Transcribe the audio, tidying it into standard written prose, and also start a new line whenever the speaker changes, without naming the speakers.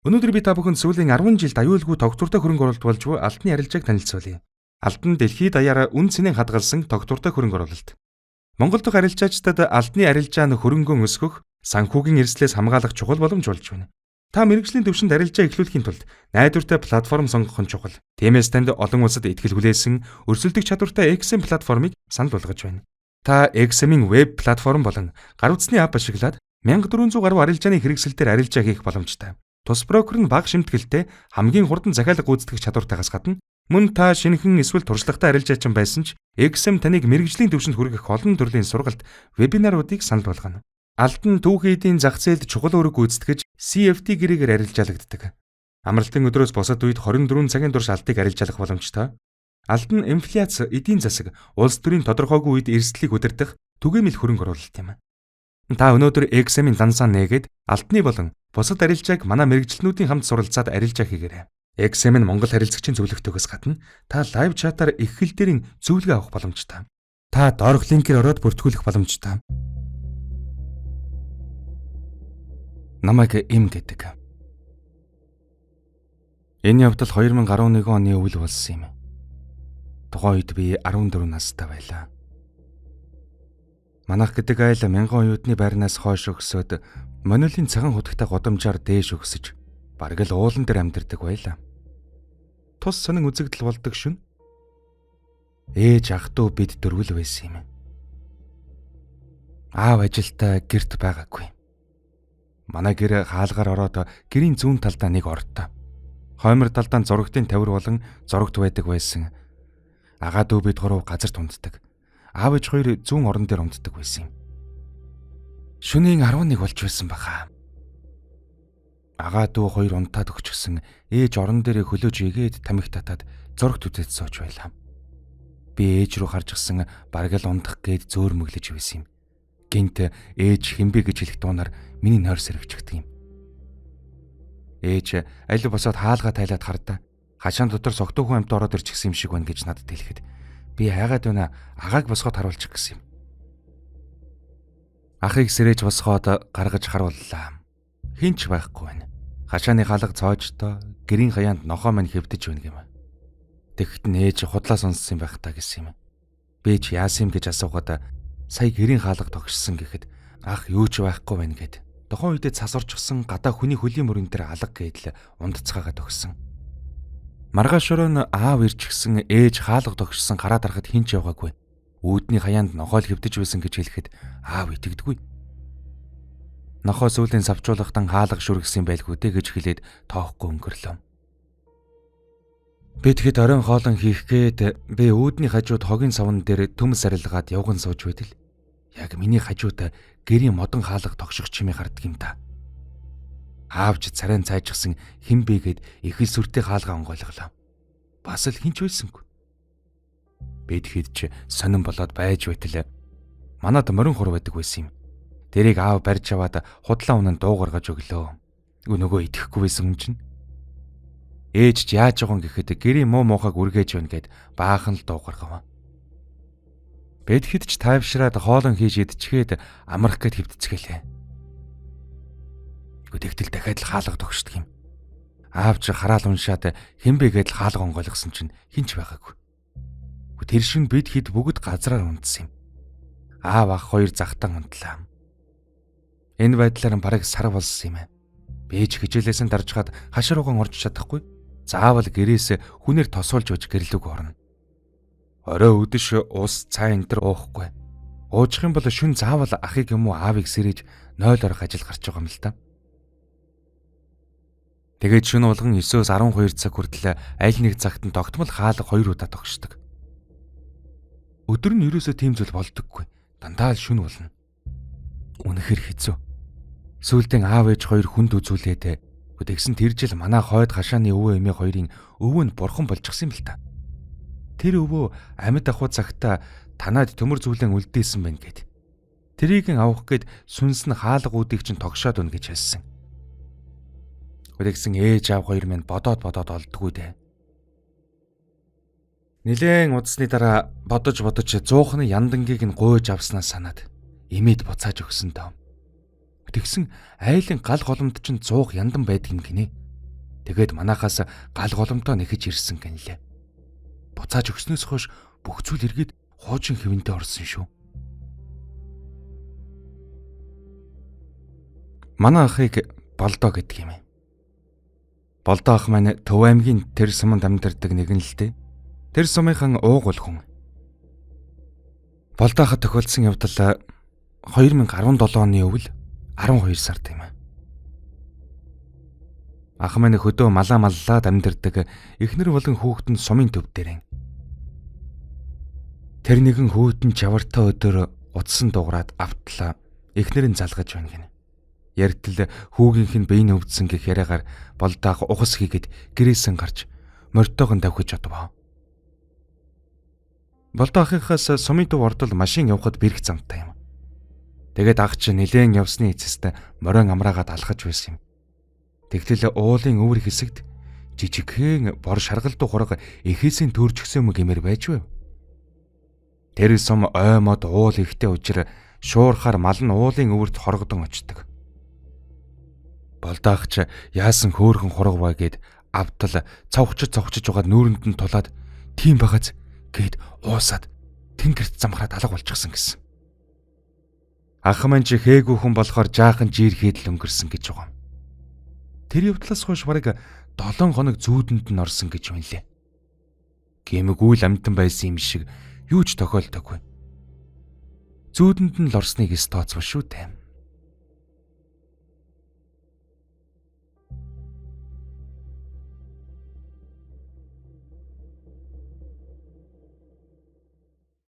Өнөөдөр би та бүхэнд сүүлийн 10 жилд аюулгүй тогтвортой хөрөнгө оруулалт болж буй алтны арилжааг танилцуулъя. Алт нь дэлхийд даяараа үн цэнийн хадгалсан тогтвортой хөрөнгө оруулалт. Монгол дахь арилжаачдад алтны арилжаа нь хөрөнгөө өсгөх, санхүүгийн эрсдлээс хамгаалах чухал боломж болж байна. Та мэргэжлийн түвшинд арилжаа эхлүүлэхийн тулд найдвартай платформ сонгох нь чухал. Тиймээс танд олон улсад итгэл хүлээсэн өрсөлдөх чадвартай XM платформыг санал болгож байна. Та XM-ийн веб платформ болон гар утасны app ашиглаад 1400 гаруй арилжааны хэрэгсэл дээр арилжаа хийх боломжтой. Тус брокер нь бага шимтгэлтэй хамгийн хурдан захиалга гүйцэтгэх чадвартайгаас гадна мөн та шинэхэн эсвэл туршлагатай арилжаачин байсан ч XM таныг мэргэжлийн түвшинд хүргэх олон төрлийн сургалт, вебинаруудыг санал болгоно. Алт нь түүхий эдийн зах зээлд чухал үүрэг гүйцэтгэж CFD гэрээгээр арилжаалагддаг. Амралтын өдрөөс бусад үед 24 цагийн турш алтыг арилжаалах боломжтой. Алт нь инфляц, эдийн засаг, улс төрийн тодорхойгүй үед эрсдлийг удирдах түгээмэл хөрөнгө оруулалт юм. Та өнөөдөр XM-ийн дансаа нээгээд алтны болон бусад арилжааг манай мэргэжилтнүүдийн хамт суралцаад арилжаа хийгээрэй. XM нь Монгол харилцагчийн зөвлөгөөгөөс гадна та live chat аар эх хэл дээрийн зөвлөгөө авах боломжтой. Та доорх линкээр ороод бүртгүүлэх боломжтой. Намайг Эм гэдэг. Энэ явдал 2011 оны үйл болсон юм. Тухайн үед би 14 настай байлаа. Манайх гэдэг айл мянган оюутны байрнаас хойш өгсөөд Монолийн цагаан хутагтай гудамжаар дээш өгсөж бараг л уулан дээр амьдардаг байлаа. Тус сонин үзэгдэл болдог шөнө. Ээж ах дүү бид дөрвөл байсан юм. Аав ажилдаа гэрт байгаагүй. Манай гэр хаалгаар ороод гэрийн зүүн талдаа нэг ортой. Хоймор талдаа зурагтын тавир болон зурагт байдаг байсан. Агаа дүү бид гурав газарт унтдаг. Аав ээж хоёр зүүн орон дээр унтдаг байсан юм. Шөнийн 11 болж байсан баха. Агаа дүү хоёр унтаад өгчихсөн ээж орон дээрээ хөлөөж игээд тамхи татаад зурагт үзээд сууж байлаа. Би ээж рүү харж гисэн бараг л унтах гээд зөөр мөглөж байсан юм. Гинт ээж хинбэ гэж хэлэх дуунаар миний нойр сэрвчихдэг юм. Ээж аль босоод хаалгаа тайлаад хардаа. Хашаан дотор согтуухан амьт ороод ирчихсэн юм шиг байна гэж надад хэлэхэд би хайгаад байна агааг босгоод харуулчих гэсэн юм. Ахыг сэрэж босгоод гаргаж харууллаа. Хинч байхгүй байна. Хашааны хаалга цоожтой гэрийн хаяанд нохоо мань хэвдэж байна гэм. Тэгэхэд нь ээж худлаа сонссон юм байх та гэсэн юм. Би ч яасан юм гэж асуугаад сая гэрийн хаалга тогшсон гэхэд ах юу ч байхгүй байна гэд. Тухайн үедээ цас орчихсон гадаа хүний хөлийн мөрөн дээр алга гэдэл ундцгаагаа төгссөн. Маргааш өрөө нь аав ирчихсэн ээж хаалга тогшсон гараад харахад хэн ч яваагүй. Үүдний хаяанд нохой л хэвдэж байсан гэж хэлэхэд аав итгэдэггүй. Нохой сүүлийн савчуулгадан хаалга шүргсэн байлгүй дээ гэж хэлээд тоохгүй өнгөрлөө. Би тэгэхэд оройн хоолон хийх гээд би үүдний хажууд хогийн савн дээр төмс арилгаад явган сууж байтал яг миний хажууд гэрийн модон хаалга тогших чимээ гардаг юм та. Аавч царайн цайжсан хэн бэ гэд их л сүртэй хаалга онгойлголоо. Бас л хинч байсангүй. Бид хэд ч сонин болоод байж байтал манад морин хур байдаг байсан юм. Тэрийг аав барьж аваад худлаа унан дуу гаргаж өглөө. Нөгөө итгэхгүй байсан юм чинь. Ээж ч яаж байгаа юм гэхэд гэрийн муу муухайг үргээж байна гэд баахан л дуу гаргав. Бид хэд ч тайвшраад хоолон хийж идчихээд амрах гэд хэвтцгэлээ. Тэгтэл дахиад л хаалга тогшдог юм. Аав чи хараал уншаад хэн бэ гэдэл хаалга онгойлгосон чинь хинч байгаагүй. Тэр шин бид хэд бүгд газраар унтсан юм. Аав ах хоёр захтан унтлаа. Энэ байдлаар нь бараг сар болсон юм. Би ч хичээлээс нь даржгаад хашир угаан орж чадахгүй. Заавал гэрээс хүнээр тосуулж өж гэрлүүг орно. Орой үдэш ус цай энэ төр уухгүй. Уучих юм бол шүн заавал ахыг юм уу аавыг сэрэж 0 орох ажил гарч байгаа юм л та. Тэгээд шөнө болгон 9-өөс 12 цаг хүртэл аль нэг цагт нь тогтмол хаалга хоёр удаа тогшдог. Өдөр нь ерөөсөө тийм зүйл болдоггүй. Дандаа л шөнө болно. Үнэхэр хэцүү. Сүүлдэн аав ээж хоёр хүнд үзүүлээд тэгсэн тэр жил манай хойд хашааны өвөө эмээ хоёрын өвөө нь бурхан болчихсон юм л та. Тэр өвөө амьд ахуй цагта танаад төмөр зүйлэн үлдээсэн байна гэд. Тэрийг нь авах гээд сүнс нь хаалгуудыг чинь тогшоод өнө гэж хэлсэн. Тэгсэн ээж аав хоёр минь бодоод бодоод олдгүй дээ. Нилээн удсны дараа бодож бодож зуухны яндангийг нь гуйж авснаа санаад эмээд буцааж өгсөн доо. Тэгсэн айлын гал голомт чинь зуух яндан байдаг юм гинэ. Тэгээд манахаас гал голомтоо нэхэж ирсэн гэнлээ. Буцааж өгснөөс хойш бүх зүйл эргээд хуучин хэвэндээ орсон шүү. Манай ахыг Болдоо гэдэг юм. Болдоо ах маань Төв аймгийн тэр суманд амьдардаг нэгэн л дээ. Тэр сумынхан уугуул хүн. Болдоо ахад тохиолдсон явдал 2017 оны өвөл 12 сард юм. Ах маань хөдөө малаа маллаад амьдардаг эхнэр болон хүүхэд нь сумын төв дээр. Тэр нэгэн хүүтэн чавартай өдөр утсан дуграад автлаа. Эхнэр нь залгаж байна гинэ. Яртал хүүгийнх нь биеийн өвдсөн гэх яриагаар Болдоох ухас хийгээд гэрээсэн гарч морьтойгон давхиж одвоо. Болдоо ахынхаас сумын төв ордол машин явхад бэрх замтай юм. Тэгээд ах чи нилээн явсны эцэст морин амраагаад алхаж байсан юм. Тэгтэл уулын өвөр хэсэгт жижигхэн бор шаргалдуу хураг эхээсийн төржгсөн юм гэмээр байж байв. Тэр сум ой мод уул ихтэй учир шуурхаар мал нь уулын өвөрт хоргодон очдог. Болдоогч яасан хөөхөн хураг бай гэд автал цовхчж цовхчж байгаад нүүрэнд нь тулаад тийм байгааз гэд уусаад тэнгэрт замхраад алга болчихсон гэсэн. Ах маань чи хээгүй хүн болохоор жаахан жирэхэд л өнгөрсөн гэж байгаа юм. Тэр явдлаас хойш бараг 7 хоног зүүдэнд нь орсон гэж үнлээ. Гэмэггүй л амтан байсан юм шиг юу ч тохиолдоогүй. Зүүдэнд нь л орсныг эс тооцвол шүү дээ.